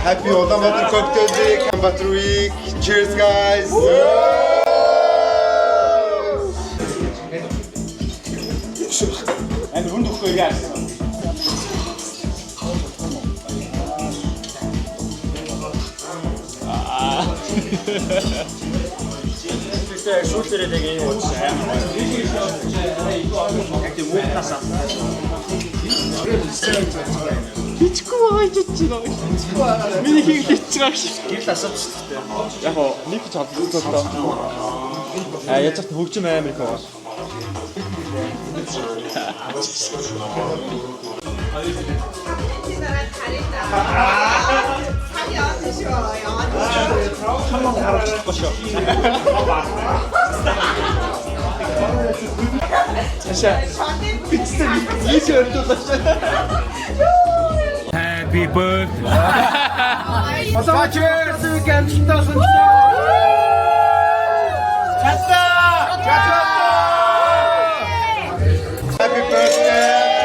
Happy Ulaanbaatar Cocktail Week, Ulaanbaatar Week. Cheers, guys. Амар хүнд өгөхгүй яасан. Тэгээ шүүлтэрээ тэг энэ ууч амар гоё. Яг тийм муухнаас авсан. Хичгүй байгаа гэж байна. Миний хийг хичж байгаа шиг. Гэрэл асууж шүү дээ. Яг гоо нэг ч холбогдсон. А яаж ч хөгжим амар их байгаа. Цаашаа бичсэн ийш өртүүлээ. Happy birthday. Happy birthday.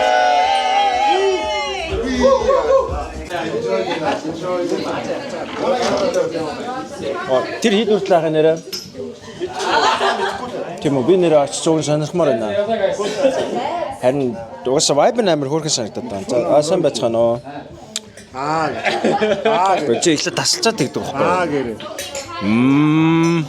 Тэр хэд хүртэл ахын нэрээ? Тийм үү, би нэрээ очиж уг нь сонирхмоор байна. Харин угаасаа vibe нь амар хөөрхөн санагдаад байна. За аа, сайн байцгаана уу? Аа. Аа. Чи эхлээд тасалчаад тэгдэг байхгүй юу? Аа гэрээ. Мм.